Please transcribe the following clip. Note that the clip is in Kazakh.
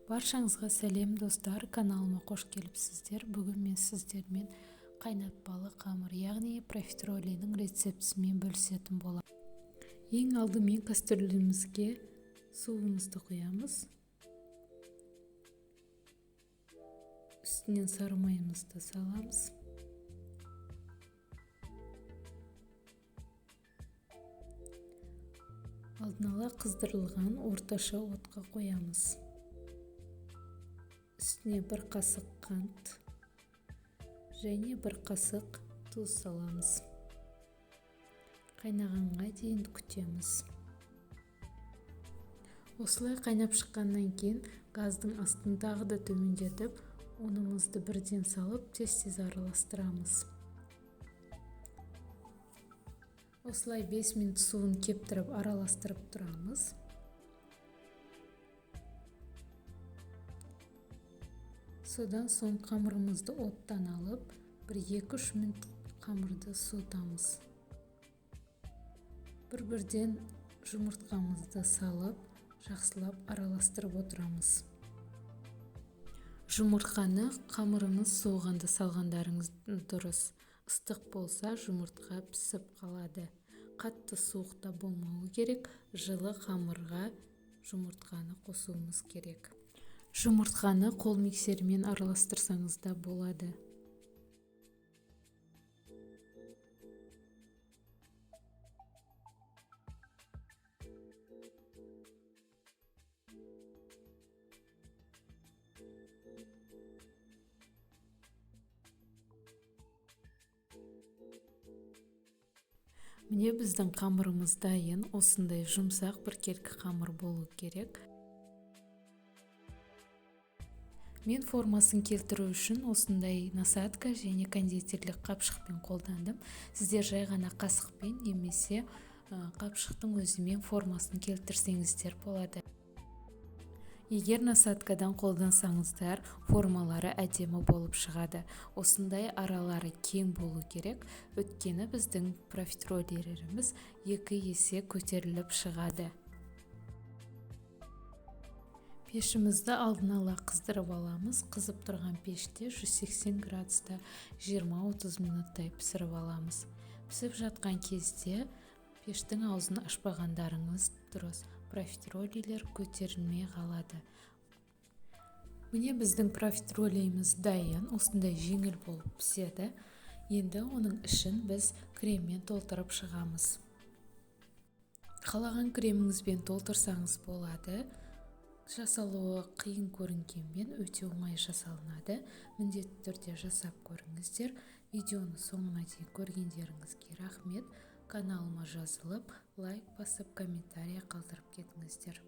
Баршаңызға сәлем достар, каналыма қош келіпсіздер. Бүгін мен сіздермен қайнатпалы қамыр, яғни профитроленің рецептісімен бөлісетін боламын. Ең алдымен кастрюлімізге суымызды құямыз. Үстінен сары майымызды саламыз. Алдын ала қыздырылған орташа отқа қоямыз. Үстіне бір қасық қант және бір қасық тұз саламыз. Қайнағанға дейін күтеміз. Осылай қайнап шыққаннан кейін газдың астын тағы да төмендетіп, ұнымызды бірден салып, тез-тез араластырамыз. Осылай 5 минут суын кептіріп араластырып тұрамыз. Содан соң қамырымызды оттан алып, бір 2-3 минут қамырды суытамыз. Бір-бірден жұмыртқамызды салып, жақсылап араластырып отырамыз. Жұмыртқаны қамырымыз суығанда салғандарыңыз дұрыс. Ыстық болса, жұмыртқа пісіп қалады. Қатты суықта болмауы керек, жылы қамырға жұмыртқаны қосуымыз керек. Жұмыртқаны қол миксерімен араластырсаңыз да болады. Міне біздің қамырымыз дайын. Осындай жұмсақ біркелкі қамыр болу керек. Мен формасын келтіру үшін осындай насадка және кондитерлік қапшықпен қолдандым. Сіздер жай ғана қасықпен немесе қапшықтың өзімен формасын келтірсеңіздер болады. Егер насадкадан қолдансаңыздар, формалары әдемі болып шығады. Осындай аралары кең болу керек, өйткені біздің профитройлеріміз 2 есе көтеріліп шығады. Пешімізді алдын ала қыздырып аламыз. Қызып тұрған пеште 180 градуста 20-30 минуттай пісіріп аламыз. Пісіп жатқан кезде пештің аузын ашпағандарыңыз дұрыс. Профитролилер көтерілмей қалады. Міне біздің профитролейіміз дайын, осындай жеңіл болып піседі. Енді оның ішін біз креммен толтырып шығамыз. Қалаған креміңізбен толтырсаңыз болады. Жасалуы қиын көрінгенмен өте оңай жасалынады. Міндетті түрде жасап көріңіздер. Видеоны соңына дейін көргендеріңізге рахмет. Каналыма жазылып, лайк басып, комментарий қалдырып кетіңіздер.